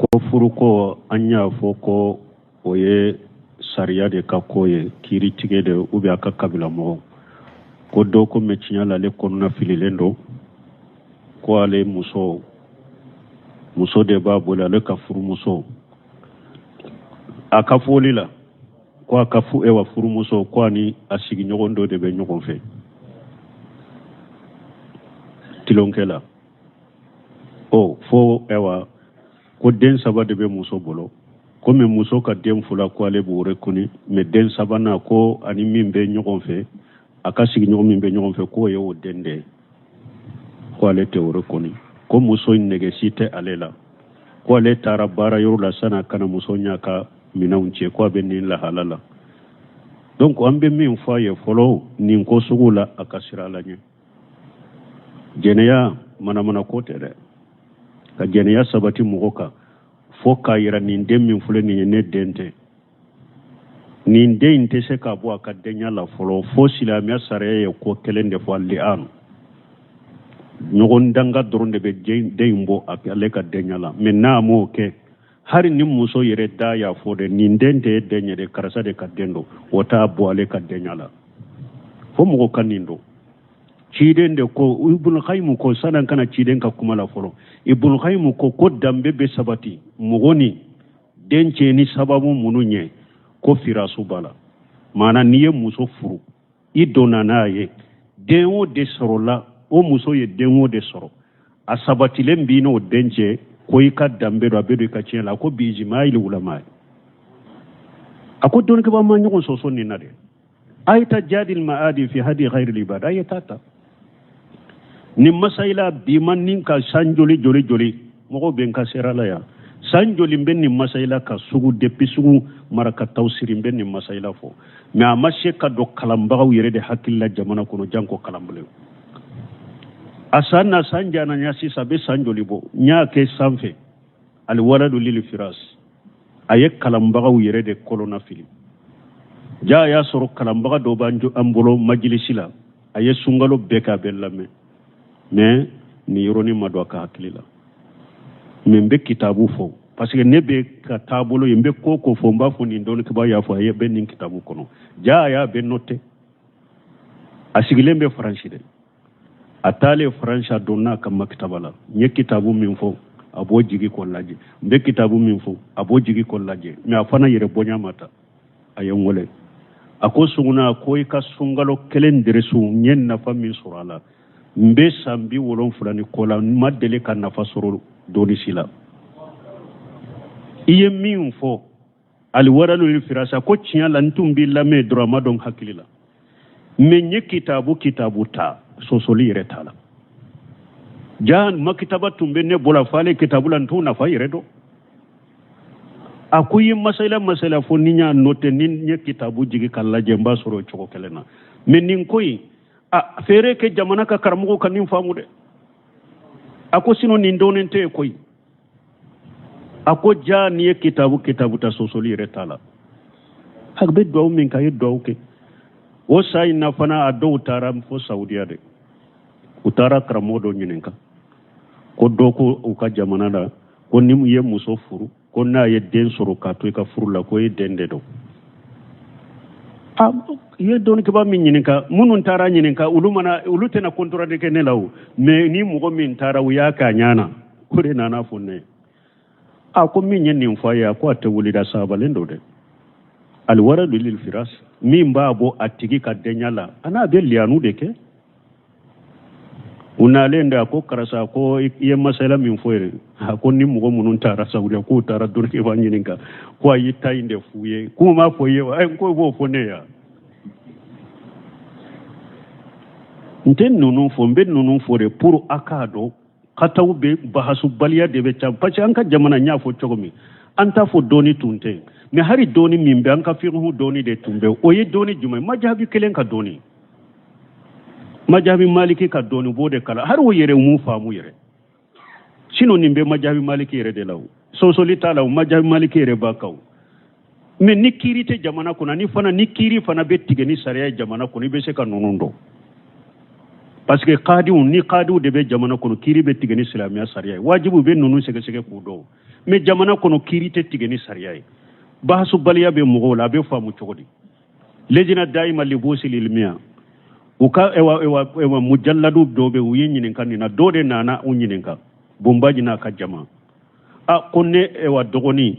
Ko furuko, an y'a fɔ ko o ye sariya de ka ko ye, kiiritigɛ de ou bien a ka kabila mɔgɔw. Ko dɔ ko mɛ tiɲɛ la, ale kɔnɔna fililen don, ko ale muso de b'a bolo, ale ka furumuso, a ka foli la, ko a ka fu ewa furumuso, ko ani a sigiɲɔgɔn dɔ de bɛ ɲɔgɔn fɛ tulonkɛ la. O fo ewa ko den saba de bɛ muso bolo, komi muso ka den fila, ko ale b'o reconnu, mais den sabanan, ko ani min bɛ ɲɔgɔn fɛ, a ka sigiɲɔgɔn min bɛ ɲɔgɔn fɛ, k'o ye o den de ye, ko ale tɛ o reconnu. Ko muso in nege si tɛ ale la, ko ale taara baara yɔrɔ la, san'a ka na, muso y'a ka minɛnw cɛ, ko a bɛ nin lahala la. Donc an bɛ min fɔ a ye fɔlɔ nin ko sugu la, a ka siran Ala ɲɛ. Jɛnɛya manamana ko tɛ dɛ. Ka jɛnɛya sabati mɔgɔ kan fo k'a yira nin den min filɛ nin ye, ne den tɛ, nin den in tɛ se ka bɔ a ka denya la fɔlɔ fo silamɛya sariya ye ko kelen de fɔ, li'an, ɲɔgɔn danga dɔrɔn de bɛ den in bɔ ale ka denya la. Mais n'a m'o kɛ, hali ni muso yɛrɛ da y'a fɔ de nin den tɛ e den ye dɛ, karisa de ka den don, o t'a bɔ ale ka denya la. Fo mɔgɔ ka nin dɔn. Ciden de ko, Ibn Qayyim ko, san'an ka na ciden ka kuma la fɔlɔ, Ibn Qayyim ko ko danbe bɛ sabati mɔgɔ ni den cɛ ni sababu minnu ye, ko firasu b'a la. Maana n'i ye muso furu, i donna n'a ye, den o de sɔrɔla, o muso ye den o de sɔrɔ, a sabatilen b'i n'o den cɛ, ko i ka danbe don, a bɛ don i ka tiɲɛ la. A ko bi ijma'il ulama, a ko dɔnnikɛbaa ma ɲɔgɔn sɔsɔ nin na dɛ. A ye taa Jadil Ma'adi fi hadi khairil ibad, a ye taa ta nin masayila bi ma nin ka san joli joli joli mɔgɔw bɛ n ka sera la yan, san joli n bɛ nin masayila ka sugu depuis sugu marakataw siri, n bɛ nin masayila fɔ, mais a ma se ka don kalanbagaw yɛrɛ de hakili la jamana kɔnɔ, janko kalanbolo. A san na san jana ɲa sisan, a bɛ san joli bɔ, n y'a kɛ sanfɛ alwaladu lil firas, a ye kalanbagaw yɛrɛ de kɔlɔnna fili. Ja a y'a sɔrɔ kalanbaga dɔ b'an bolo majilisi la, a ye sunkalo bɛɛ kɛ a bɛ lamɛn, mais nin yɔrɔnin ma don a ka hakili la. Mais n bɛ kitabu fɔ parce que ne bɛ ka taabolo ye, n bɛ ko ko fɔ, n b'a fɔ nin dɔnnikɛbaa y'a fɔ, a ye bɛ nin kitabu kɔnɔ. Ja a y'a bɛɛ noté, a sigilen bɛ Faransi dɛ, a taalen Faransi, a donna a ka makitaba la, n ye kitabu min fɔ, a b'o jigi k'o lajɛ, n bɛ kitabu min fɔ, a b'o jigi k'o lajɛ, mais a fana yɛrɛ bonya ma ta. A ye n wele, a ko Suguna, ko i ka sunkalo kelen deresu, n ye nafa min sɔrɔ a la, n bɛ san 70 ni kɔ la, n ma deli ka nafa sɔrɔ dɔɔni si la. I ye min fɔ aliwaralu ni firasa, ko tiɲɛ la, n tun b'i lamɛn dɔrɔn, a ma dɔn hakili la, mais n ye kitabu kitabu ta, sɔsɔli yɛrɛ t'a la. Ja makitaba tun bɛ ne bolo, a falen kitabu la, n t'o nafa yɛrɛ dɔn. A ko i ye masala masala fɔ, ni n y'a noté, ni n ye kitabu jigi ka lajɛ, n b'a sɔrɔ o cogo kelen na. Mais nin ko in, a feere kɛ jamana ka karamɔgɔw ka nin faamu dɛ. A ko sinon nin dɔnnen tɛ yen koyi. A ko ja n'i ye kitabu kitabu ta, sɔsɔli yɛrɛ t'a la. A bɛ duwawu min kɛ, a ye duwawu kɛ. O sa in na fana, a dɔw taara fo Saudiya dɛ, u taara karamɔgɔ dɔ ɲininka, ko dɔ ko u ka jamana la ko ni ye muso furu, ko n'a ye den sɔrɔ k'a to i ka furu la, ko e den de don. A i ye dɔnnikɛbaa min ɲininka, minnu taara ɲininka, olu mana olu tɛna contrat kɛ ne la o, mais ni mɔgɔ min taara, u y'a k'a ɲɛ na, o de nana fɔ ne ye. A ko min ye nin fɔ a ye, a ko a tɛ wuli da, sabalen don dɛ. Aliwaradu lil firas, min b'a bɔ a tigi ka denya la, a n'a bɛ liyanu de kɛ. U nalen de, a ko karisa, ko i ye masala min fɔ yɛrɛ, a ko ni mɔgɔ minnu taara Saudiya, k'u taara dɔnnikɛbaa ɲininka, ko a y'i ta in de f'u ye, k'u m'a fɔ i ye wa? Ko i b'o fɔ ne ye. N tɛ ninnu fɔ, n bɛ ninnu fɔ de pour a k'a dɔn kataw bɛ bahasubaliya de bɛ ca, parce que an ka jamana, n y'a fɔ cogo min, an t'a fɔ dɔɔni tun tɛ, mais hali dɔɔni min bɛ an ka fikihu dɔɔni de tun bɛ, o ye dɔɔni jumɛn? Majabi kelen ka dɔɔni, majabi maliki ka dɔɔni, b'o de kalan, hali o yɛrɛ mun faamu yɛrɛ. Sinon nin bɛ majabi maliki yɛrɛ de la, o sɔsɔli t'a la, o majabi maliki yɛrɛ b'a kan o. Mais ni kiiri tɛ jamana kɔnɔ, ni fana ni kiiri fana bɛ tigɛ ni sariya ye jamana kɔnɔ, i bɛ se ka ninnu dɔn. Parce que kadiw ni kadiw de bɛ jamana kɔnɔ, kiiri bɛ tigɛ ni silamɛya sariya ye. Wajibi bɛ ninnu sɛgɛsɛgɛ k'u dɔn. Mais jamana kɔnɔ, kiiri tɛ tigɛ ni sariya ye. Bahasubaliya bɛ mɔgɔw la, a bɛ faamu cogo di? Lejina dayima libusil ilmiya, u ka ewa ewa ewa mujalladu dɔ bɛ, u ye ɲininka nin na. Dɔ de nana u ɲininka, Bonbaji n'a ka jama. A ko ne ewa dɔgɔnin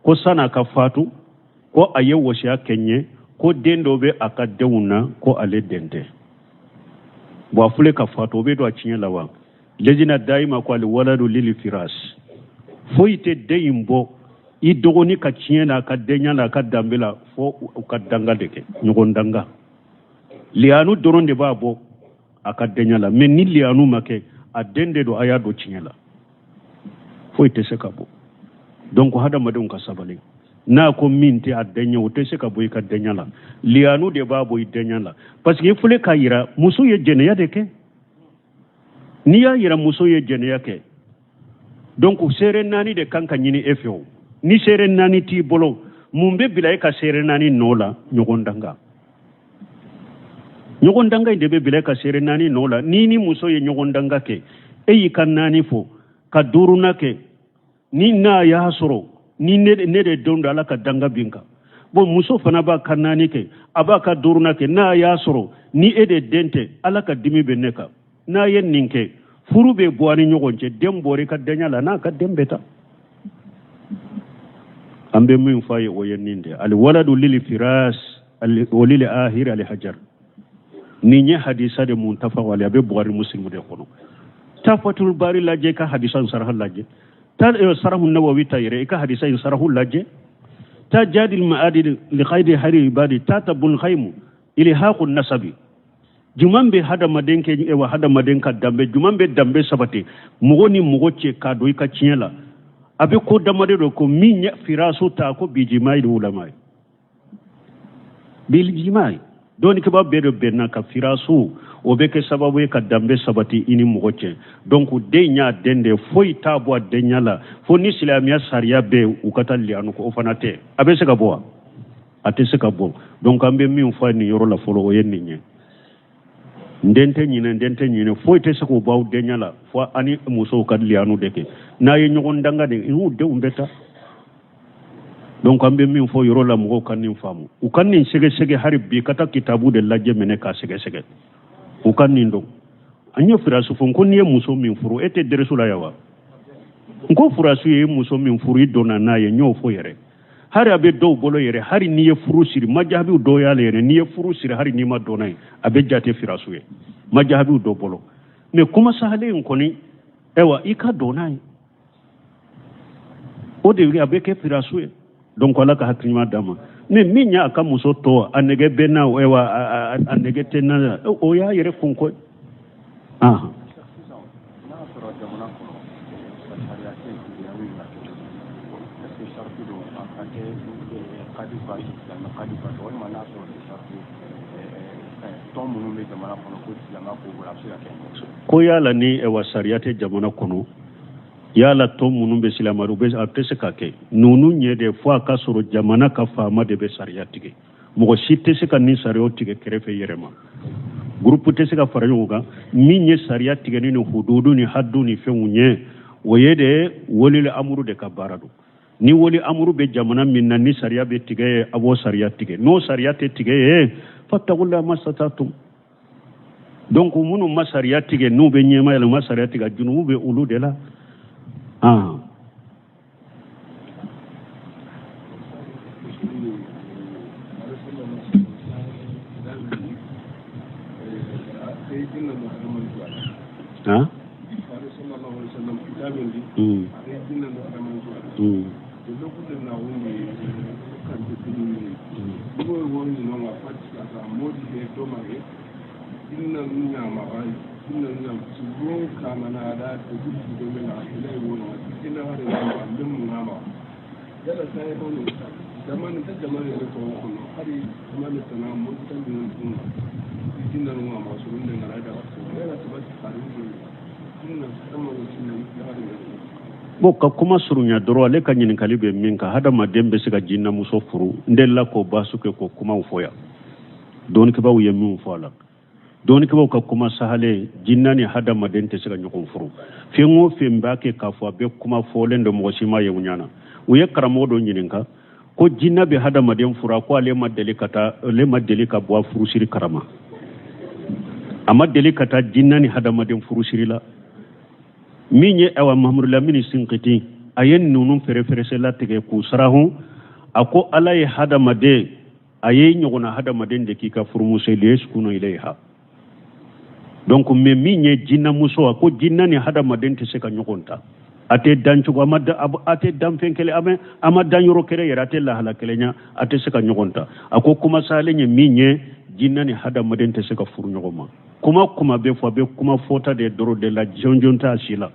ko san'a ka fatu, ko a ye wasiya kɛ n ye ko den dɔ bɛ a ka denw na, ko ale den tɛ. Bon, a filɛ ka fatu, o bɛ don a tiɲɛ la wa? Lejina dayima ko al waladu lil firas. Foyi tɛ den in bɔ i dɔgɔnin ka tiɲɛ na, a ka denya la, a ka danbe la, fo u ka danga de kɛ, ɲɔgɔn danga. Liyanu dɔrɔn de b'a bɔ a ka denya la. Mais ni liyanu ma kɛ, a den de don, a y'a don tiɲɛ la, foyi tɛ se ka bɔ. Donc hadamadenw ka sabali. N'a ko min tɛ a den ye, o tɛ se ka bɔ i ka denya la. Liyanu de b'a bɔ i denya la, parce que i filɛ k'a yira muso ye jɛnɛya de kɛ. N'i y'a yira muso ye jɛnɛya kɛ, donc seere naani de kan ka ɲini e fɛ. O ni seere naani t'i bolo, mun bɛ bila e ka seere naani nɔ la? Ɲɔgɔn danga. Ɲɔgɔn danga in de bɛ bila e ka seere naani nɔ la. N'i ni muso ye ɲɔgɔn danga kɛ, e y'i ka naani fɔ ka duurunan kɛ, ni n'a y'a sɔrɔ ni ne de don don, Ala ka danga bin kan. Bon, muso fana b'a ka naani kɛ, a b'a ka duurunan kɛ, n'a y'a sɔrɔ ni e de den tɛ, Ala ka dimi bɛ ne kan. N'a ye nin kɛ, furu bɛ bɔ a ni ɲɔgɔn cɛ. Den bɔra i ka denya la, n'a ka den bɛ taa. An bɛ min fɔ a ye, o ye nin de: al waladu lil firas wa lil ahiri al hajar. Nin ye hadisa de muttafaq alayhi, a bɛ Bukhari, Muslim de kɔnɔ. Taa Fatul Bari lajɛ, i ka hadisa in saraha lajɛ. Taa sarahu Nawawi ta yɛrɛ, i ka hadisa in sarahu lajɛ. Taa Jadil Ma'adi li khayri hari ibadi, taa ta Bun Khaymu ilhaqu nasabi. Juman bɛ hadamaden kɛ wa hadamaden ka danbe, juman bɛ danbe sabati mɔgɔ ni mɔgɔ cɛ k'a don i ka tiɲɛ la, a bɛ ko damadɔ dɔ ko min ye firasu ta ko bijimai de ulama ye bilijimai. Dɔnnikɛbaa bɛɛ de bɛnna ka firasu, o bɛ kɛ sababu ye ka danbe sabati i ni mɔgɔ cɛ. Donc den y'a den de, foyi t'a bɔ a denya la fo ni silamɛya sariya bɛ u ka taa liyanu ko. O fana tɛ, a bɛ se ka bɔ wa? A tɛ se ka bɔ. Donc an bɛ min fɔ nin yɔrɔ la fɔlɔ, o ye nin ye: n den tɛ ɲinɛ, n den tɛ ɲinɛ, foyi tɛ se k'o bɔ aw denya la fo ani musow ka liyanu de kɛ. N'a ye ɲɔgɔn danga de, n'u denw bɛ taa. Donc an bɛ min fɔ yɔrɔ la, mɔgɔw ka nin faamu, u ka nin sɛgɛsɛgɛ hali bi, ka taa kitabu de lajɛ minɛ k'a sɛgɛsɛgɛ, u ka nin dɔn. An ye firasu fɔ ko n'i ye muso min furu, e tɛ deresu la yan wa? N ko furasu ye muso min furu, i donna n'a ye. N y'o fɔ yɛrɛ. Hali a bɛ dɔw bolo yɛrɛ, hali n'i ye furu siri, majahabiw dɔw y'ale yɛrɛ, n'i ye furu siri hali n'i ma dɔn n'a ye, a bɛ jate firasu ye majahabiw dɔ bolo. Mais kuma sahalen in kɔni, ayiwa, i ka dɔn n'a ye, o de a bɛ kɛ firasu ye. Donc Ala ka hakili ɲuman d'a ma. Mais min y'a ka muso tɔ, a nege bɛ na, ayiwa, a nege tɛ na, o y'a yɛrɛ kunko ye. N'a sɔrɔ jamana kɔnɔ sariya tɛ yen, est ce que sariti don a ka kɛ kadi ka silamɛ kadi ka walima n'a sɔrɔ sariti tɔn minnu bɛ jamana kɔnɔ ko silamɛ ko bolo, a bɛ se ka kɛ? Ko yala ni ɛwa sariya tɛ jamana kɔnɔ, yala tɔn minnu bɛ silamɛ, u bɛ, a tɛ se ka kɛ ninnu ɲɛ de, fo a ka sɔrɔ jamana ka faama de bɛ sariya tigɛ. Mɔgɔ si tɛ se ka nin sariyaw tigɛ kɛrɛfɛ yɛrɛ ma. Groupe tɛ se ka fara ɲɔgɔn kan min ye sariya tigɛni ni hududu ni haddu ni fɛnw ye. O ye de walil amuru de ka baara don. Ni wali amuru bɛ jamana min na, ni sariya bɛ tigɛ ye, a b'o sariya tigɛ. N'o sariya tɛ tigɛ ye, fattaqullah mastata'tum. Donc minnu ma sariya tigɛ, n'u bɛ ɲɛma yɛlɛ, u ma sariya tigɛ, junubu bɛ olu de la. Ah. Ah? Mm. Mm. Bon, ka kuma surunya dɔrɔn, ale ka ɲininkali bɛ min kan, hadamaden bɛ se ka jinɛmuso furu? N delila k'o basu kɛ k'o kumaw fɔ yan, dɔnnikɛbaaw ye min fɔ a la. Dɔnnikɛbaaw ka kuma sahalen, jinna ni hadamaden tɛ se ka ɲɔgɔn furu. Fɛn o fɛn b'a kɛ k'a fɔ a bɛ kuma fɔlen don, mɔgɔ si ma ye u ɲɛ na. U ye karamɔgɔ dɔ ɲininka ko jinna bɛ hadamaden furu, a ko ale ma deli ka taa, ale ma deli ka bɔ a furusiri karama, a ma deli ka taa jinna ni hadamaden furusiri la. Min ye awa Mahamadu Lamini Sinkiti, a ye ninnu fɛrɛfɛrɛsɛ latigɛ k'u sarahun. A ko Ala ye hadamaden, a ye ɲɔgɔnna hadamaden de k'i ka furumuso liyaskunu ilayha. Donc mais min ye jinnamuso, a ko jinna ni hadamaden tɛ se ka ɲɔgɔn ta, a tɛ dan cogo, a ma da, a tɛ dan fɛn kelen, a ma dan yɔrɔ kelen yɛrɛ, a tɛ lahala kelen ɲa, a tɛ se ka ɲɔgɔn ta. A ko kuma salen ye min ye, jinna ni hadamaden tɛ se ka furu ɲɔgɔn ma. Kuma bɛ fɔ, a bɛ kuma fɔta de dɔrɔn de la, jɔnjɔn t'a si la.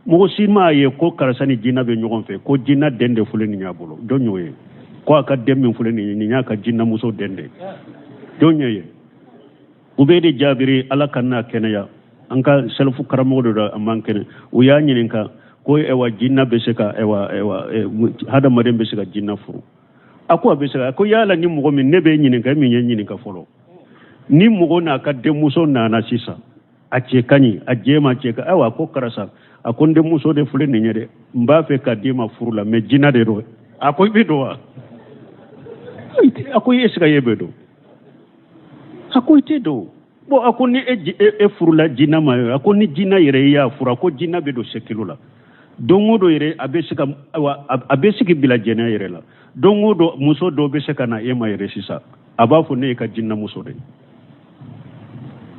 Mɔgɔ si m'a ye ko karisa ni jinna bɛ ɲɔgɔn fɛ, ko jinna den de filɛ nin y'a bolo. Jɔn y'o ye ko a ka den min filɛ nin ye, nin y'a ka jinnamuso den de? Jɔn y'o ye? Ubedi Jabiri, Ala ka n'a kɛnɛya, an ka sɛlifu karamɔgɔ dɔ don, a man kɛnɛ. U y'a ɲininka ko ɛwa jinna bɛ se ka ɛwa ɛwa hadamaden bɛ se ka jinna furu? A ko a bɛ se ka. A ko yala ni mɔgɔ min, ne bɛ ɲininka, e min ye ɲininka fɔlɔ, ni mɔgɔ n'a ka denmuso nana sisan, a cɛ ka ɲi, a jɛma cɛ ka, ayiwa, a ko karisa, a ko n denmuso de filɛ nin ye dɛ, n b'a fɛ ka d'i ma furu la, mais jinna de don. A ko i bɛ don wa? A ko e se ka ye bɛ don? A ko i tɛ don. Bon, a ko ni e furula jinna ma, a ko ni jinna yɛrɛ i y'a furu, a ko jinna bɛ don sekilo la don o don yɛrɛ, a bɛ se ka, ayiwa, a bɛ se k'i bila jɛnɛya yɛrɛ la don o don. Muso dɔ bɛ se ka na e ma yɛrɛ sisan, a b'a fɔ ne ye ka jinna muso de,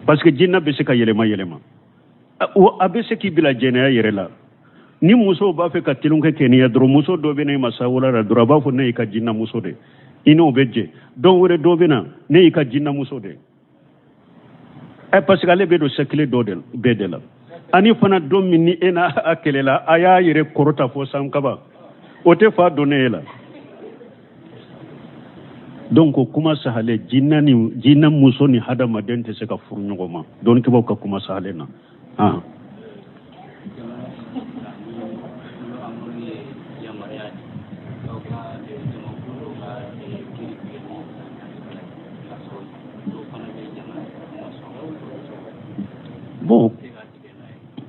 parce que jinna bɛ se ka yɛlɛma yɛlɛma, a bɛ se k'i bila jɛnɛya yɛrɛ la. Ni muso b'a fɛ ka telunkɛ kɛ n'i ye dɔrɔn, muso dɔ bɛ na e ma sawola la dɔrɔn, a b'a fɔ ne y'i ka jinna muso de, i n'o bɛ jɛ. Don wɛrɛ dɔ bɛ na, ne y'i ka jinna muso de. Ɛ, parce que ale bɛ don sɛkile dɔ de bɛɛ de la. Ani fana don min ni e n'a a kɛlɛla, a y'a yɛrɛ kɔrɔta fo sankaba, o tɛ fa don ne e la. Donc kuma sahale, jinna ni jinna muso ni hadamaden tɛ se ka furu ɲɔgɔn ma, dɔnnikɛbaaw ka kuma sahale na. Ah.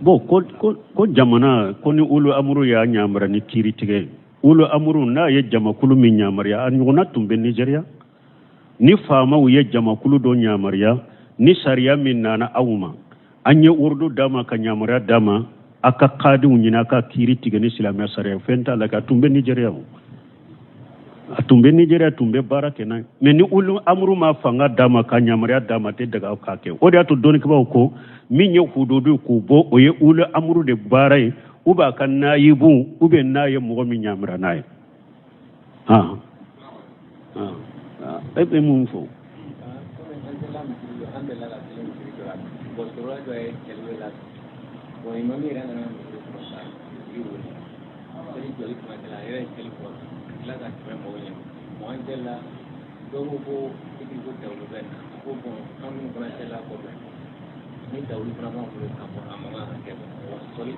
Bon, ko jamana ko ni ulu amuru y'a ɲamara ni kiiri tigɛ, ulu amuru n'a ye jamakulu min ɲamariya, a ɲɔgɔnna tun bɛ Nigéria. Ni faamaw ye jamakulu dɔ ɲamariya ni sariya min nana aw ma, an ye urdu d'a ma ka ɲamariya d'a ma, a ka kadiw ɲini, a ka kiiri tigɛ ni silamɛya sariya, fɛn t'a la. A tun bɛ Nigéria, a tun bɛ Nigéria, tun bɛ baara kɛ n'a ye. Mais ni ulu amuru ma fanga d'a ma ka ɲamariya d'a ma, a tɛ daga k'a kɛ. O de y'a to dɔnnikɛbaaw ko min ye hududu k'u bɔ, o ye ulu amuru de baara ye, u b'a ka nayibu, ou bien n'a ye mɔgɔ min ɲamara n'a ye. E bɛ mun fɔ?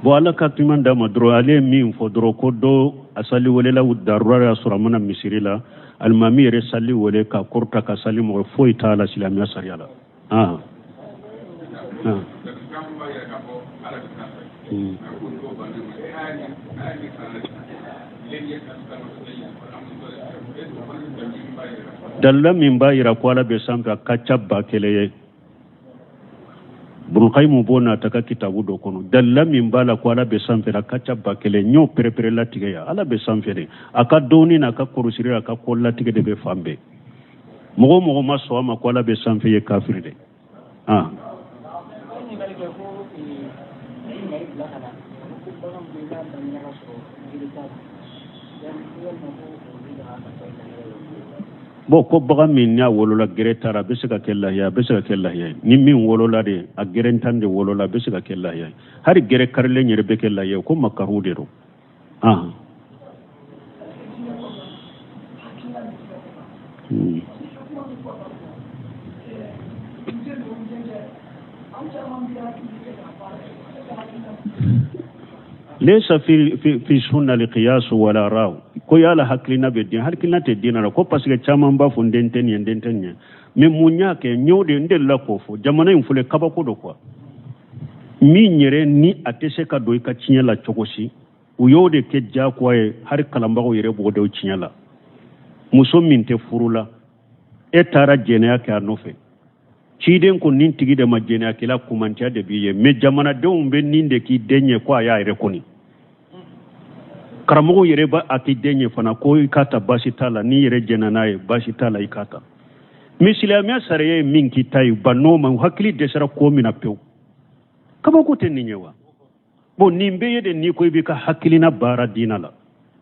Bon, Ala ka tuma d'a ma dɔrɔn, ale ye min fɔ dɔrɔn, ko dɔ a sali welela darura y'a sɔrɔ a mana misiri la, alimami yɛrɛ sali wele ka kɔrɔta ka sali, mɔgɔ foyi t'a la silamɛya sariya la. Dalila min b'a yira ko Ala bɛ sanfɛ, a ka ca 1000 ye. Bunukayimu b'o n'a ta ka kitabu dɔ kɔnɔ. Dalila min b'a la ko Ala bɛ sanfɛ, a ka ca 1000. N y'o perepere latigɛ yan. Ala bɛ sanfɛ de, a ka dɔnni n'a ka kɔrɔsiri, a ka ko latigɛ de bɛ fan bɛɛ. Mɔgɔ o mɔgɔ ma sɔn a ma ko Ala bɛ sanfɛ, ye kafiri de. Bon, ko bagan min n'a wolola gere taara, a bɛ se ka kɛ lahiya, a bɛ se ka kɛ lahiya ye. Ni min wolola de, a gerentan de wolola, a bɛ se ka kɛ lahiya ye. Hali gere karilen yɛrɛ bɛ kɛ lahiya ye, ko makaru de don. Laysa fi sunna liqiyas wala raw. Ko yala hakilina bɛ den, hakilina tɛ den na, ko parce que caman b'a fɔ n den tɛ nin ye, n den tɛ nin ye. Mais mun y'a kɛ n y'o de n delila k'o fɔ jamana in filɛ kabako don quoi min yɛrɛ ni a tɛ se ka don i ka tiɲɛ la cogo si u y'o de kɛ diyagoya ye hali kalanbagaw yɛrɛ b'o dɔn tiɲɛ la muso min tɛ furu la e taara jɛnɛya kɛ a nɔfɛ ciden ko nin tigi de ma jɛnɛyakɛla kumantiya de b'i ye mais jamanadenw bɛ nin de k'i den ye ko a y'a yɛrɛ kɔni karamɔgɔw yɛrɛ b'a a k'i den ye fana ko i k'a ta baasi t'a la n'i yɛrɛ jɛnna n'a ye baasi t'a la i k'a ta mais silamɛya sariya ye min k'i ta ye ban n'o ma u hakili dɛsɛra ko min na pewu kabako tɛ nin ye wa bon nin bɛɛ ye de n'i ko i b'i ka hakilina baara diina la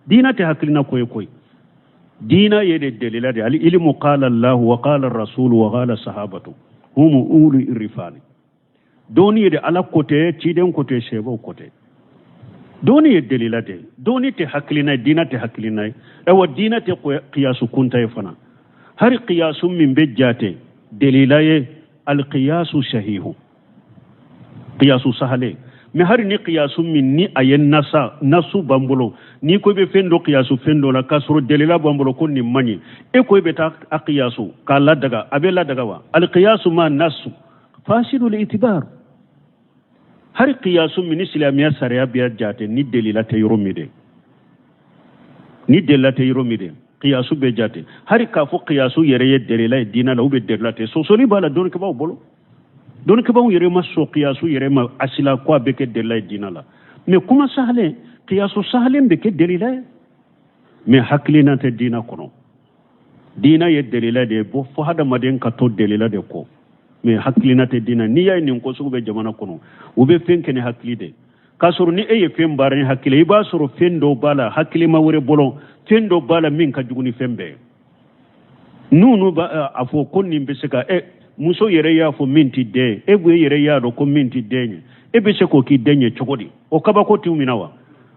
diina tɛ hakilina ko ye koyi diina ye de delila de al ilmu qala allahu wa qala rasulu wa qala sahabatu humu ulu irifani dɔnni ye de ala ko tɛ ciden ko tɛ sebaw ko tɛ dɔnni ye delila de dɔnni tɛ hakilina ye diina tɛ hakilina ye ayiwa diina tɛ kiyasu kunta ye fana hari kiyasu min bɛ jate delila ye alkiyasu sahihu kiyasu sahalen mais hari ni kiyasu min ni a ye nasa nasu b'an bolo n'i ko i bɛ fɛn dɔ kiyasu fɛn dɔ la k'a sɔrɔ delila b'an bolo ko nin man ɲi e ko i bɛ taa a kiyasu k'a ladaga a bɛ ladaga wa alikiyasu ma nasu fasidul itibar hari kiyasu min ni silamɛya sariya bɛ jate ni delila tɛ yɔrɔ min de ni delila tɛ yɔrɔ min de kiyasu bɛ jate hari k'a fɔ kiyasu yɛrɛ ye delila ye diinɛ la ou bien delila tɛ sɔsɔli b'a la dɔnnikɛbaaw bolo dɔnnikɛbaaw yɛrɛ ma sɔn kiyasu yɛrɛ ma asila ko a bɛ kɛ delila ye diinɛ la mais kuma sahalen kiyasu sahalen bɛ kɛ delila ye mais hakilina tɛ diinɛ kɔnɔ diinɛ ye delila de ye bɔ fo hadamaden ka to delila de kɔ mais hakilina tɛ diinɛ n'i y'a ye nin ko sugu bɛ jamana kɔnɔ u bɛ fɛn kɛ ni hakili de k'a sɔrɔ ni e ye fɛn baara ni hakili i b'a sɔrɔ fɛn dɔw b'a la hakilima wɛrɛ bolo fɛn dɔ b'a la min ka jugu ni fɛn bɛɛ ye n'u b'a a fɔ ko nin bɛ se ka e muso yɛrɛ y'a fɔ min t'i den ye e bɛ yɛrɛ y'a dɔn ko min t'i den ye e bɛ se k'o k'i den ye cogo di o kabako t'u minɛ wa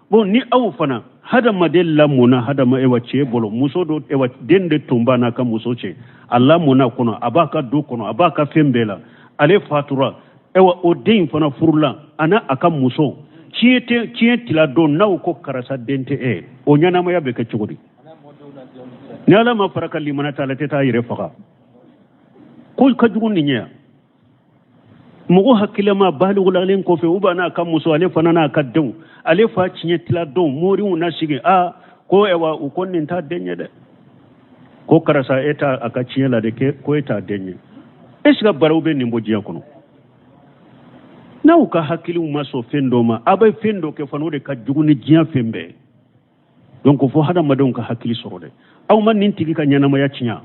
bon ni aw fana hadamaden lamɔna hadama ewa cɛ bolo muso dɔ ewa den de tun b'a n'a ka muso cɛ a lamɔna kɔnɔ a b'a ka du kɔnɔ a b'a ka fɛn bɛɛ la ale fatura ewa o den in fana furula a n'a a ka muso tiɲɛ tɛ tiɲɛ tila don n'aw ko karisa den tɛ e o ɲɛnamaya bɛ kɛ cogo di ni ala ma fara ka limana t'a la tɛ taa yɛrɛ faga ko ka jugu nin ye yan mɔgɔ hakilima baligulalen kɔfɛ u b'a n'a ka muso ale fana n'a ka denw ale fa tiɲɛ tila don moriw na sigi a ko ewa u ko nin t'a den ye dɛ ko karisa e t'a a ka tiɲɛ la de kɛ ko e t'a den ye est ce que baraw bɛ nin bɔ diɲɛ kɔnɔ n'aw ka hakiliw ma sɔn fɛn dɔ ma a bɛ fɛn dɔ kɛ fana o de ka jugu ni diɲɛ fɛn bɛɛ ye donc fo hadamadenw ka hakili sɔrɔ dɛ aw ma nin tigi ka ɲɛnamaya tiɲɛ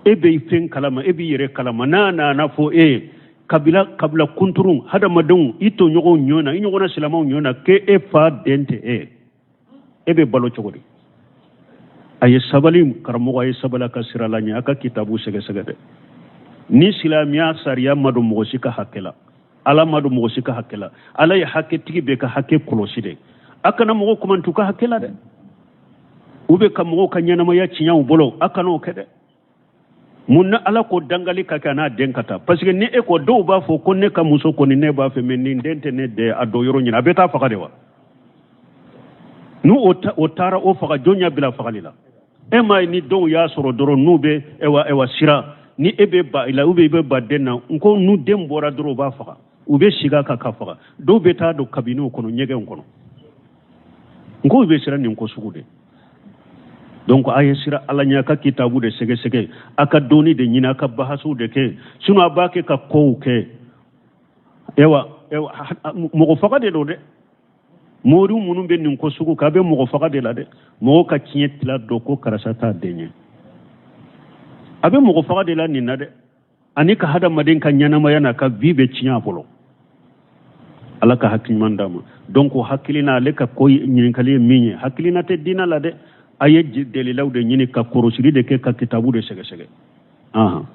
e bɛ fɛn kalama e b'i yɛrɛ kalama n'a nana fɔ e ye kabila kabila kunturun hadamadenw i tɔɲɔgɔnw ɲɔ na i ɲɔgɔnna silamɛw ɲɔ na k'e e fa den tɛ e ye e bɛ balo cogo di a ye sabali karamɔgɔ a ye sabali a ka sira la ɲɛ a ka kitabu sɛgɛsɛgɛ dɛ ni silamɛya sariya ma don mɔgɔ si ka hakɛ la ala ma don mɔgɔ si ka hakɛ la ala ye hakɛtigi bɛɛ ka hakɛ kɔlɔsi de a kana mɔgɔ kumantu ka hakɛ la dɛ u bɛ ka mɔgɔw ka ɲɛnamaya tiɲɛ u bolo a kana o kɛ dɛ mun na ala ko dangali ka kɛ a n'a den ka taa parce que ni e ko dɔw b'a fɔ ko ne ka muso kɔni ne b'a fɛ mais nin den tɛ ne den a dɔ yɔrɔ ɲini a bɛ taa faga de wa n'u o taara o faga jɔn y'a bila fagali la e m'a ye ni dɔw y'a sɔrɔ dɔrɔn n'u bɛ ewa ewa sira ni e bɛ ba i la ou bien i bɛ ba den na n ko n'u den bɔra dɔrɔn u b'a faga u bɛ sigi a kan k'a faga dɔw bɛ taa don kabiniw kɔnɔ ɲɛgɛnw kɔnɔ n ko u bɛ siran nin ko sugu de donc a ye siran ala ɲɛ a ka kitabu de sɛgɛsɛgɛ a ka dɔnni de ɲini a ka bahasuw de kɛ sinon a b'a kɛ ka kow kɛ ewa ewa mɔgɔ faga de don dɛ mori minnu bɛ nin ko sugu kɛ a bɛ mɔgɔ faga de la dɛ mɔgɔ ka tiɲɛ tila dɔn ko karisa t'a den ye a bɛ mɔgɔ faga de la nin na dɛ ani ka hadamaden ka ɲɛnamaya n'a ka vie bɛ tiɲɛ a bolo ala ka hakili ɲuman d'a ma donc hakilina ale ka ko ɲininkali ye min ye hakilina tɛ diinɛ la dɛ a ye dalilaw de ɲini ka kɔrɔsili de kɛ ka kitabu de sɛgɛsɛgɛ ahan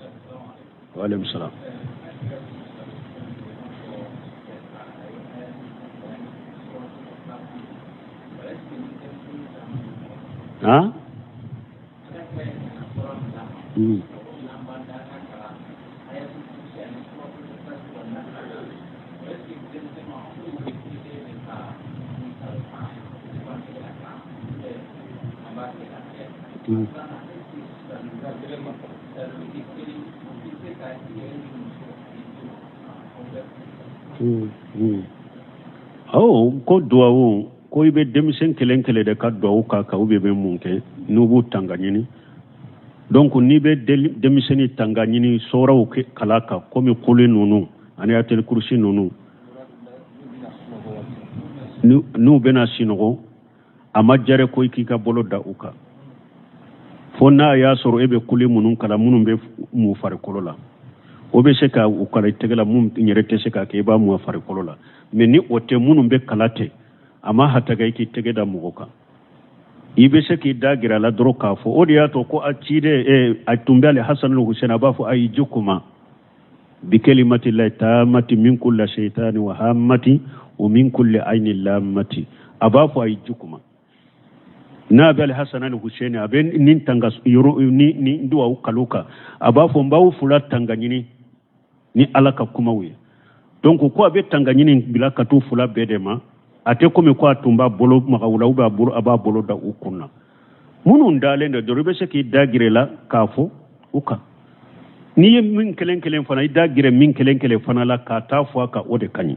wa aleykum salaam han Awɔ, ko duwawu, ko i bɛ denmisɛn kelen kelen de ka duwawu k'a kan, ou bien i bɛ mun kɛ n'u b'u tanga ɲini. Donc n'i bɛ denmisɛnnin tanga ɲini sɔraw kala kan, komi kuli ninnu ani ayatul kurusi ninnu, n'u bɛna sinɔgɔ, a ma jɛrɛ ko i k'i ka bolo da u kan, fo n'a y'a sɔrɔ e bɛ kuli minnu kalan, minnu bɛ mu farikolo la, o bɛ se ka u kala i tɛgɛ la, mun yɛrɛ tɛ se k'a kɛ, i b'a mu a farikolo la. Mais ni o tɛ, minnu bɛ kala ten, a ma hataga i k'i tɛgɛ da mɔgɔ kan. I bɛ se k'i da gɛrɛ a la dɔrɔn k'a fɔ. O de y'a to ko a ciden a tun bɛ ale Hasan Hussein, a b'a fɔ a y'i kuma bikalimati lahi taamati min kulli shaytani wa hammati wa min kulli ayni lammati. A b'a fɔ a y'i kuma n'a bɛ Hasan ali Hussein, a bɛ nin tanga yɔrɔ ni ni duwawu kalo kan, a b'a fɔ n b'aw fila tanga ɲini ni Ala ka kumaw ye. Donc ko a bɛ tanga ɲini bila ka t'u fila bɛɛ de ma, a tɛ komi ko a tun b'a bolo maga u la, ou bien a b'a bolo da u kun na. Minnu dalen don dɔrɔn, i bɛ se k'i da gɛrɛ la k'a fɔ u kan. N'i ye min kelen kelen fana, i da gɛrɛ min kelen kelen fana la k'a taa fɔ a kan, o de ka ɲi.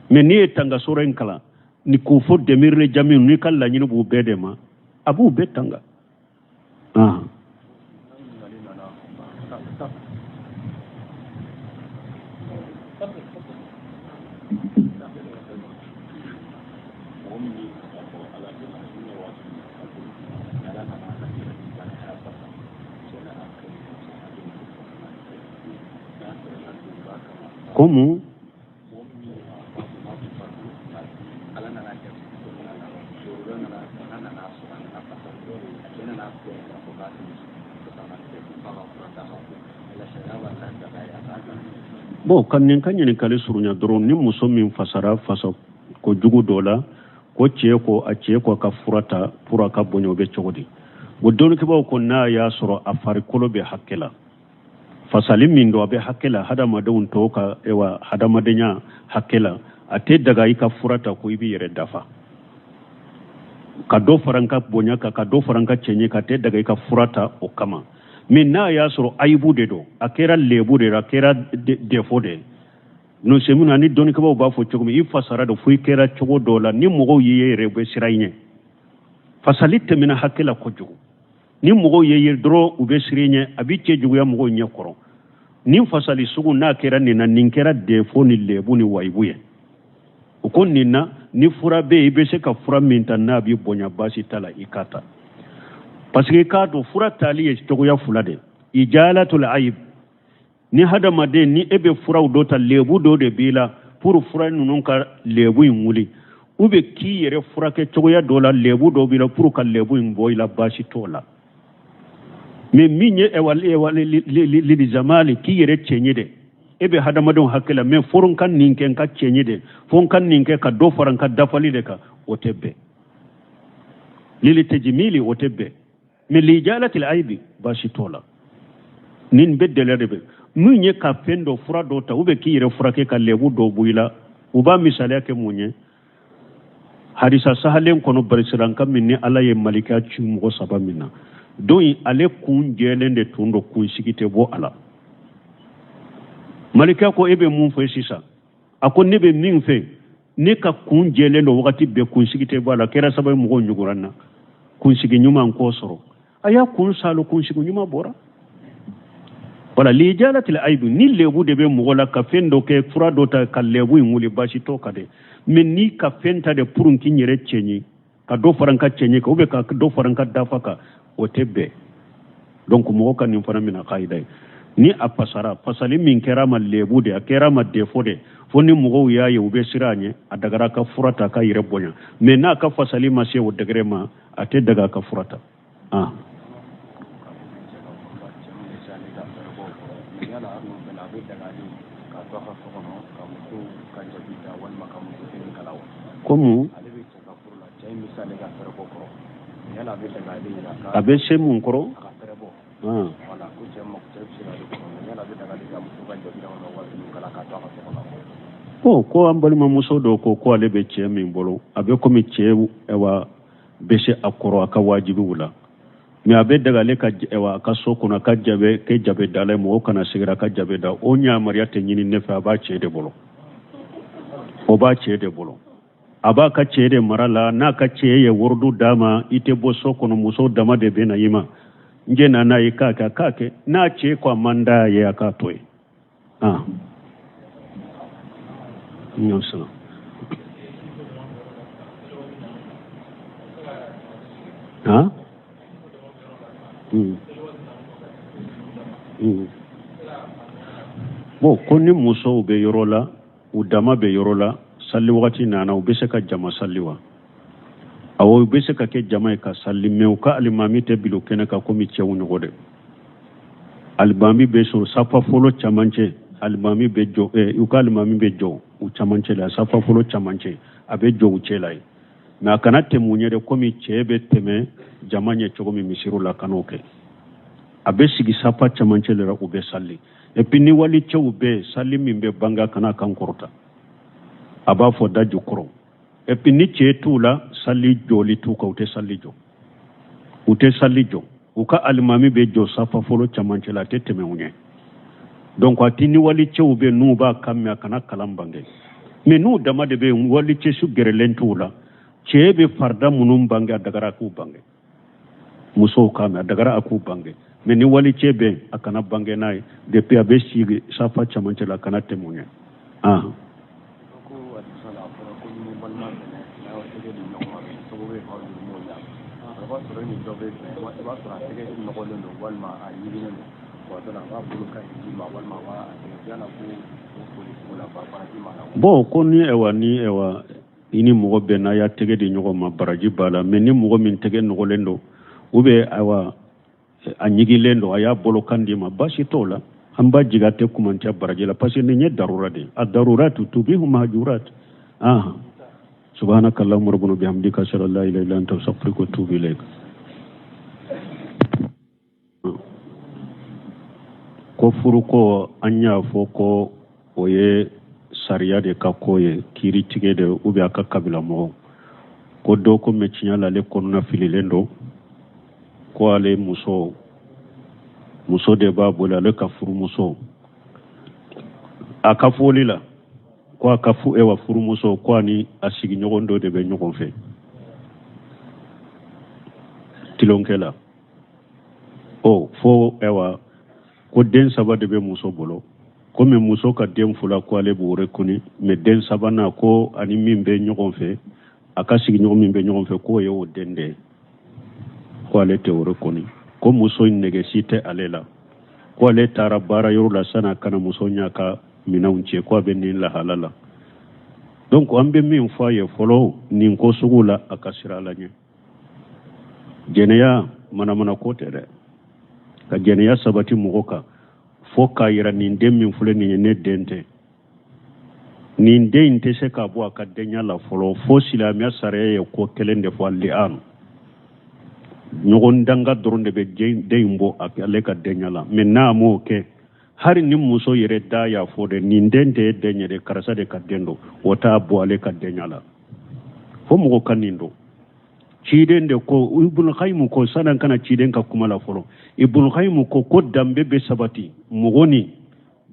Mais n'i ye tanga sɔrɔ in kalan ni k'o fɔ demirile jamiw, n'i ka laɲini b'u bɛɛ de ma, a b'u bɛɛ tanga. Komu bon, ka nin ka ɲininkali surunya dɔrɔn, ni muso min fasara fasa ko jugu dɔ la, ko cɛ ko a cɛ ko a ka fura ta pour a ka bonya, o bɛ cogo di? Bon, dɔnnikɛbaaw ko n'a y'a sɔrɔ a farikolo bɛ hakɛ la, fasali min don a bɛ hakɛ la, hadamadenw tɔw ka ewa hadamadenya hakɛ la, a tɛ daga i ka fura ta ko i b'i yɛrɛ dafa ka dɔ fara n ka bonya kan, ka dɔ fara n ka cɛɲɛ kan, a tɛ daga i ka fura ta o kama. Mais n'a y'a sɔrɔ ayibu de don, a kɛra lebu de don, a kɛra défaut de ye, nusemuna ani dɔnnikɛbaaw b'a fɔ cogo min, i fasara de fo i kɛra cogo dɔ la, ni mɔgɔw y'i ye yɛrɛ, u bɛ siran i ɲɛ. Fasali tɛmɛna hakɛ la kojugu, ni mɔgɔw ye ye dɔrɔn, u bɛ siran i ɲɛ, a b'i cɛ juguya mɔgɔw ɲɛ kɔrɔ. Nin fasali sugu n'a kɛra nin na, nin kɛra défaut ni lebu ni wayibu ye. O ko nin na, ni fura bɛ yen, i bɛ se ka fura min ta n'a b'i bonya, baasi t'a la, i k'a ta. Parce que i k'a dɔn fura tali ye cogoya fila de ye. Ijalatul ayib, ni hadamaden ni e bɛ furaw dɔ ta, lebu dɔ de b'i la pour fura ninnu ka lebu in wuli, ou bien k'i yɛrɛ furakɛ cogoya dɔ la, lebu dɔ b'i la pour ka lebu in bɔ i la, baasi t'o la. Mais min ye lilizamali, k'i yɛrɛ cɛɲi de, e bɛ hadamadenw hakɛ la, mais fo n ka nin kɛ n ka cɛɲi de, fo n ka nin kɛ ka dɔ fara n ka dafali de kan, o tɛ bɛn. Lili tejimili, o tɛ bɛn. Mais lijalatil ayibi, baasi t'o la. Nin bɛ dɛlɛ de bɛ min ye ka fɛn dɔ fura dɔ ta, ou bien k'i yɛrɛ furakɛ ka lebu dɔ bɔ i la. U b'a misaliya kɛ mun ye? Hadisa sahalen kɔnɔ, barisiranka min ni Ala ye malika ci mɔgɔ saba min na, don in ale kun jɛlen de tun don, kunsigi tɛ bɔ a la. Malika ko e bɛ mun fɛ sisan? A ko ne bɛ min fɛ, ne ka kun jɛlen don wagati bɛɛ, kunsigi tɛ bɔ a la. Kɛra sababu ye mɔgɔw ɲugura n na, kunsigi ɲuman k'o sɔrɔ. A y'a kun salo, kunsigi ɲuman bɔra. Wala lijalatil ayibu, ni lebu de bɛ mɔgɔ la ka fɛn dɔ kɛ, fura dɔ ta ka lebu in wuli, baasi t'o kan dɛ. Mais n'i ka fɛn ta de pour k'i yɛrɛ cɛɲi, ka dɔ fara n ka cɛɲi kan, ou bien ka dɔ fara n ka dafa kan, o tɛ bɛn. Donc mɔgɔ ka nin fana minɛ kayida ye. Ni a fasara, fasali min kɛra a ma lebu de, a kɛra a ma défaut de, fo ni mɔgɔw y'a ye u bɛ siran a ɲɛ, a dagara a ka fura ta ka yɛrɛ bonya. Mais n'a ka fasali ma se o degré ma, a tɛ daga a ka fura ta. Komu a bɛ se mun kɔrɔ? Ko ko an balimamuso dɔ ko ko ale bɛ cɛ min bolo, a bɛ komi cɛ bɛ se a kɔrɔ a ka wajibiw la. Mais a bɛ daga ale ka a ka so kɔnɔ a ka jabe kɛ jabe dala ye, mɔgɔw kana sɛgɛrɛ a ka jabe da. O yamaruya tɛ ɲini ne fɛ, a b'a cɛ de bolo, o b'a cɛ de bolo, a b'a ka cɛ de mara la. N'a ka cɛ ye worodu d'a ma, i tɛ bɔ so kɔnɔ, musow dama de bɛ na i ma, n jɛ na n'a ye k'a kɛ, a k'a kɛ. N'a cɛ ko a man d'a ye, a k'a to yen. Ah, ɲɔ ah Bon, ko ni musow bɛ yɔrɔ la, u dama bɛ yɔrɔ la, sali wagati nana, u bɛ se ka jama sali wa? Awɔ, u bɛ se ka kɛ jama ye ka sali, mais u ka alimami tɛ bilo kɛnɛ kan komi cɛw ɲɔgɔn dɛ. Alimami bɛ sɔrɔ safa fɔlɔ camancɛ, alimami bɛ jɔ, u ka alimami bɛ jɔ u camancɛ la, safa fɔlɔ camancɛ, a bɛ jɔ u cɛ la yen. Mais a kana tɛmɛ u ɲɛ dɛ, komi cɛ bɛ tɛmɛ jama ɲɛ cogo min misiriw la, kan'o kɛ. A bɛ sigi safa camancɛ la, u bɛ sali. Et puis ni wali cɛw bɛ sali min bɛ bange, a kana kan kɔrɔta, a b'a fɔ da jukɔrɔ. Et puis ni cɛ t'u la, sali jɔli t'u kan, u tɛ sali jɔ, u tɛ sali jɔ. U ka alimami bɛ jɔ safa fɔlɔ camancɛ la, a tɛ tɛmɛ u ɲɛ. Donc a ti ni wali cɛw bɛ n'u b'a kan mɛn, a kana kalan bange. Mais n'u dama de bɛ yen, wali cɛ su gɛrɛlen t'u la, cɛ bɛ farida minnu bange, a dagara a k'u bange, musow k'a mɛn, a dagara a k'u bange. Mais ni wali cɛ bɛ yen, a kana bange n'a ye. Depuis a bɛ sigi safa camancɛ la, a kana tɛmɛ u ɲɛ. Ah, Ko hadisa la, a fɔra ko ni balima bɛnna, n'aw tɛgɛ di ɲɔgɔn ma, sababu ye k'aw jurumu ya. I b'a sɔrɔ e ni dɔ bɛ bɛn, i b'a sɔrɔ a tɛgɛ nɔgɔlen don walima a ɲiginnen don, waati la a b'a bolo ka d'i ma walima a b'a tɛgɛ yala ko o foli cogo la baraji b'a la. Bon, ko ni ɛwa ni ɛwa i ni mɔgɔ bɛnna, y'a tɛgɛ di ɲɔgɔn ma, baraji b'a la. Mais ni mɔgɔ min tɛgɛ nɔgɔlen don ou bien ayiwa a ɲigilen don, a y'a bolo kan d'i ma, baasi t'o la. An b'a jigin a tɛ kumancɛ baraji la, parce que nin ye darura de ye. A daruratu tubihu mahjurat. Ah, subhanaka allahumma rabbana bihamdika, ashhadu an la ilaha illa anta, astaghfiruka wa atubu ilayk. Ko furuko, an y'a fɔ ko o ye sariya de ka ko ye, kiiri tigɛ de, ou bien a ka kabila mɔgɔw ko dɔ ko mɛ tiɲɛ la, ale kɔnɔna fililen don, ko ale muso de b'a bolo, ale ka furumuso, a ka foli la, ko a ka ewa furumuso, ko ani a sigiɲɔgɔn dɔ de bɛ ɲɔgɔn fɛ tilonkɛ la. O fo ewa ko den saba de bɛ muso bolo, komi muso ka den fila ko ale b'o reconnu, mais den sabanan ko ani min bɛ ɲɔgɔn fɛ, a ka sigiɲɔgɔn min bɛ ɲɔgɔn fɛ, k'o ye o den de ye, ko ale tɛ o reconnu, ko muso in nege si tɛ ale la, ko ale taara baara yɔrɔ la san'a kana muso ɲ'a ka minɛnw cɛ, ko a bɛ nin lahala la. Donc an bɛ min fɔ a ye fɔlɔ nin ko sugu la, a ka siran Ala ɲɛ. Jɛnɛya manamana ko tɛ dɛ, ka jɛnɛya sabati mɔgɔ kan fo k'a yira nin den min filɛ nin ye, ne den tɛ, nin den in tɛ se ka bɔ a ka denya la fɔlɔ fo silamɛya sariya ye ko kelen de fɔ, li'an ɲɔgɔn danga dɔrɔn de bɛ den in bɔ ale ka denya la. Mais n'a m'o kɛ, hali ni muso yɛrɛ da y'a fɔ dɛ, nin den tɛ e den ye dɛ, karisa de ka den don, o t'a bɔ ale ka denya la. Fo mɔgɔ ka nin dɔn. Ciden de ko, Ibn Qayyim ko, san'an kana ciden ka kuma la fɔlɔ, Ibn Qayyim ko ko danbe bɛ sabati mɔgɔ ni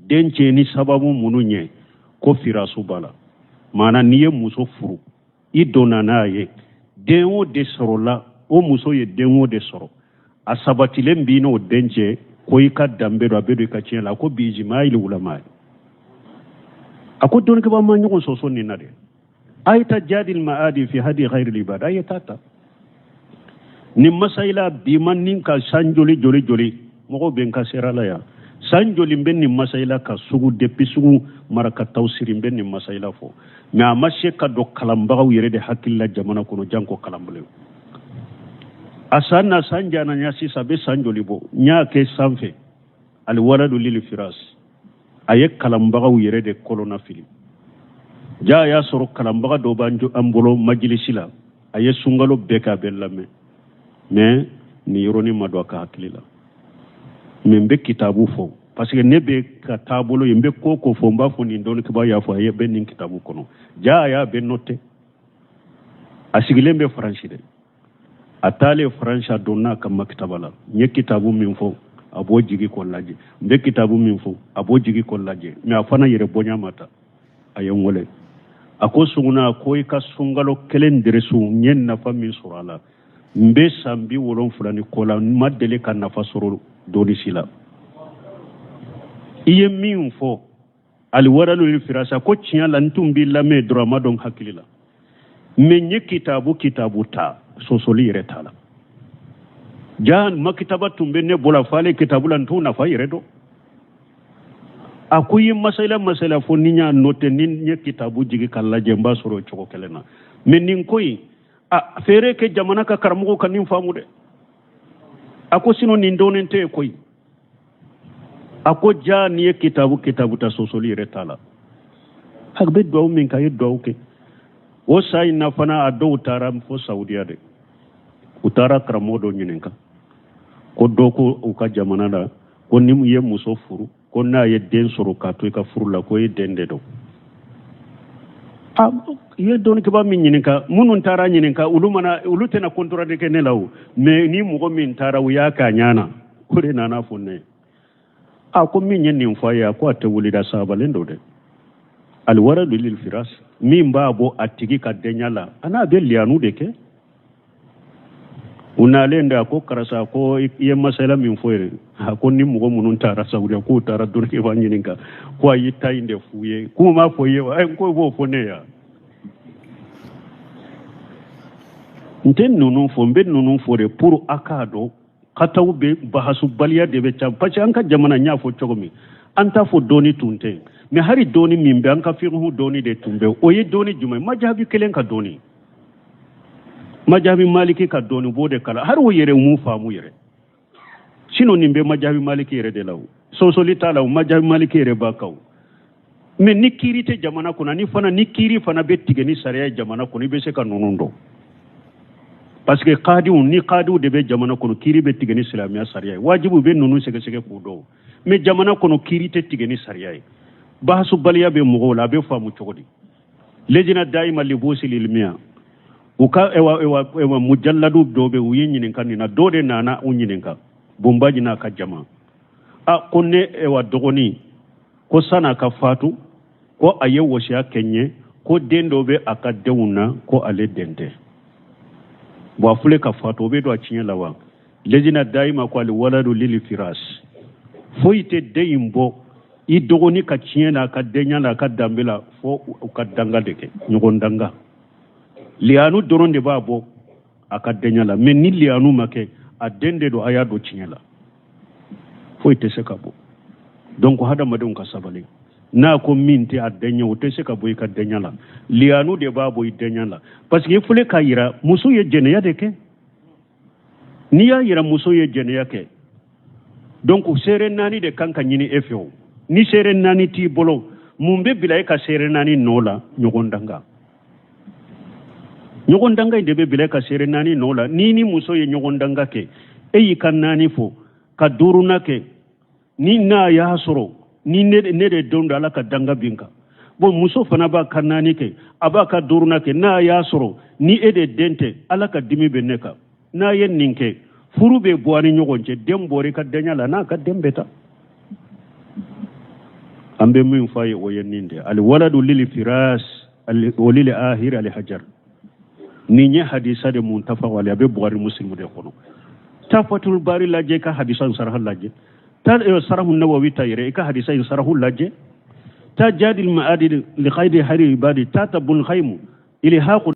den cɛ ni sababu minnu ye, ko firasu b'a la. Maana n'i ye muso furu, i donna n'a ye, den o de sɔrɔla, o muso ye den o de sɔrɔ, a sabatilen b'i n'o den cɛ, ko i ka danbe don, a bɛ don i ka tiɲɛ la. A ko bijimayili wulama ye, a ko dɔnnikɛbaa ma ɲɔgɔn sɔsɔ nin na dɛ. A ye taa jadil maadi fi hadi ghayril ibad, a ye taa ta nin masayila bi ma nin ka san joli joli joli mɔgɔw bɛ n ka sera la yan, san joli bɛ nin masayila ka sugu depuis sugu marakataw siri n bɛ nin masayila fɔ, mais a ma se ka don kalanbagaw yɛrɛ de hakili la jamana kɔnɔ, janko kalanbolo. A san na san jana ɲa sisan, a bɛ san joli bɔ, n y'a kɛ sanfɛ alwaladu lil firas, a ye kalanbagaw yɛrɛ de kɔlɔnna fili. Ja y'a sɔrɔ kalanbaga dɔ b'an bolo majilisi la, a ye sunkalo bɛɛ kɛ a bɛ lamɛn, mais nin yɔrɔnin ma don a ka hakili la. Mais n bɛ kitabu fɔ parce que ne bɛ ka taabolo ye, n bɛ ko ko fɔ, n b'a fɔ nin dɔnnikɛbaa y'a fɔ, a ye bɛ nin kitabu kɔnɔ. Ja a y'a bɛ noté, a sigilen bɛ Faransi dɛ. A taalen Faransi, a donna a ka makitaba la. N ye kitabu min fɔ, a b'o jigi k'o lajɛ. N bɛ kitabu min fɔ, a b'o jigi k'o lajɛ. Mais a fana yɛrɛ bonya ma ta. A ye n wele, a ko Suguna, ko i ka sunkalo kelen deresu, n ye nafa min sɔrɔ a la, n bɛ san 70 ni kɔ la, n ma deli ka nafa sɔrɔ dɔɔni si la. I ye min fɔ aliwaralu ni firasa, ko tiɲɛ la, n tun b'i lamɛn dɔrɔn, a ma dɔn hakili la, mais n ye kitabu ta, sɔsɔli yɛrɛ t'a la. Ja makitaba tun bɛ ne bolo, a falen kitabu la, n t'u nafa yɛrɛ dɔn. A ko i ye masala fɔ, ni n y'a noté, ni n ye kitabu jigi ka lajɛ, n b'a sɔrɔ o cogo kelen na. Mais nin ko in, a feere kɛ jamana ka karamɔgɔw ka nin faamu dɛ. A ko sinon nin dɔnnen tɛ yen koyi. A ko ja n'i ye kitabu ta, sɔsɔli yɛrɛ t'a la. A bɛ duwawu min kɛ, a ye duwawu kɛ. O sa in na fana, a dɔw taara fo Saudiya de. U taara karamɔgɔ dɔ ɲininka ko dɔ ko u ka jamana la ko ni ye muso furu, ko n'a ye den sɔrɔ k'a to i ka furu la, ko i ye den de don. A i ye dɔnnikɛbaa min ɲininka, minnu taara ɲininka, olu mana olu tɛna contrat kɛ ne la o. Mais ni mɔgɔ min taara, u y'a k'a ɲana, o de nana fɔ ne ye. A ko min ye nin fɔ a ye, a ko a tɛ wuli da, sabalen don dɛ. Aliwaradu lil firas, min b'a bɔ a tigi ka denya la, a n'a bɛ liyanu de kɛ. U nalen de, a ko karisa, ko i ye masala min fɔ yɛrɛ, a ko ni mɔgɔ minnu taara Saudiya, k'u taara dɔnnikɛbaa ɲininka, ko a y'i ta in de f'u ye, k'u m'a fɔ i ye wa? Ko i b'o fɔ ne ye. N tɛ ninnu fɔ, n bɛ ninnu fɔ de pour a k'a dɔn kataw bɛ bahasubaliya de bɛ ca, parce que an ka jamana, n y'a fɔ cogo min, an t'a fɔ dɔɔni tun tɛ, mais hali dɔɔni min bɛ an ka fiqhu dɔɔni de tun bɛ, o ye dɔɔni jumɛn? Majabi kelen ka dɔɔni, majabi maliki ka dɔɔni, b'o de kalan, hali o yɛrɛ m'u faamu yɛrɛ. Sinon nin bɛ majabi maliki yɛrɛ de la, o sɔsɔli t'a la, o majabi maliki yɛrɛ b'a kan o. Mais ni kiiri tɛ jamana kɔnɔ, ni fana ni kiiri fana bɛ tigɛ ni sariya ye jamana kɔnɔ, i bɛ se ka ninnu dɔn. Parce que kadiw ni kadiw de bɛ jamana kɔnɔ, kiiri bɛ tigɛ ni silamɛya sariya ye, wajibu bɛ ninnu sɛgɛsɛgɛ k'u dɔn. Mais jamana kɔnɔ kiiri tɛ tigɛ ni sariya ye, bahasubaliya bɛ mɔgɔw la, a bɛ faamu cogo di? Lejina dayima libusi lilmiya, u ka ewa mujalladu dɔ bɛ, u ye ɲininka nin na, dɔ de nana u ɲininka, Bonbaji n'a ka jama. A ko ne ewa dɔgɔnin, ko san'a ka fatu, ko a ye wasiya kɛ n ye, ko den dɔ bɛ a ka denw na, ko ale den tɛ. Bon, a filɛ ka fatu, o bɛ don a tiɲɛ la wa? Lejina dayima ko ale waladu lili firas, foyi tɛ den in bɔ i dɔgɔnin ka tiɲɛ la, a ka denya la, a ka danbe la, fo u ka danga de kɛ, ɲɔgɔn danga. Liyanu dɔrɔn de b'a bɔ a ka denya la, mais ni liyanu ma kɛ, a den de don, a y'a don tiɲɛ la, foyi tɛ se ka bɔ. Donc hadamadenw ka sabali, n'a ko min tɛ a den ye, o tɛ se ka bɔ i ka denya la, liyanu de b'a bɔ i denya la. Parce que i filɛ k'a yira muso ye jɛnɛya de kɛ, n'i y'a yira muso ye jɛnɛya kɛ, donc seere naani de kan ka ɲini e fɛ o. Ni seere naani t'i bolo, mun bɛ bila e ka seere naani nɔ la? Ɲɔgɔn danga. Ɲɔgɔn danga in de bɛ bila e ka seere naani nɔ la. N'i ni muso ye ɲɔgɔn danga kɛ, e y'i ka naani fɔ ka duurunan kɛ, ni n'a y'a sɔrɔ ni ne de don don, Ala ka danga bin kan. Bon, muso fana b'a ka naani kɛ, a b'a ka duurunan kɛ, n'a y'a sɔrɔ ni e de den tɛ, Ala ka dimi bɛ ne kan. N'a ye nin kɛ, furu bɛ bɔ a ni ɲɔgɔn cɛ, den bɔra i ka denya la, n'a ka den bɛ taa. An bɛ min fɔ a ye, o ye nin de: alwaladu lil firas wa lil ahir al hajar. Nin ye hadisa de muntafaq alayhi, a bɛ Bukhari Muslim de kɔnɔ. Taa Fatul Bari lajɛ, i ka hadisa in saraha lajɛ. Taa sarahu Nawawi ta yɛrɛ, i ka hadisa in sarahu lajɛ. Taa Jadil Ma'adi li khayri hari ibadi, taa ta Bun Khaymu ilhaqu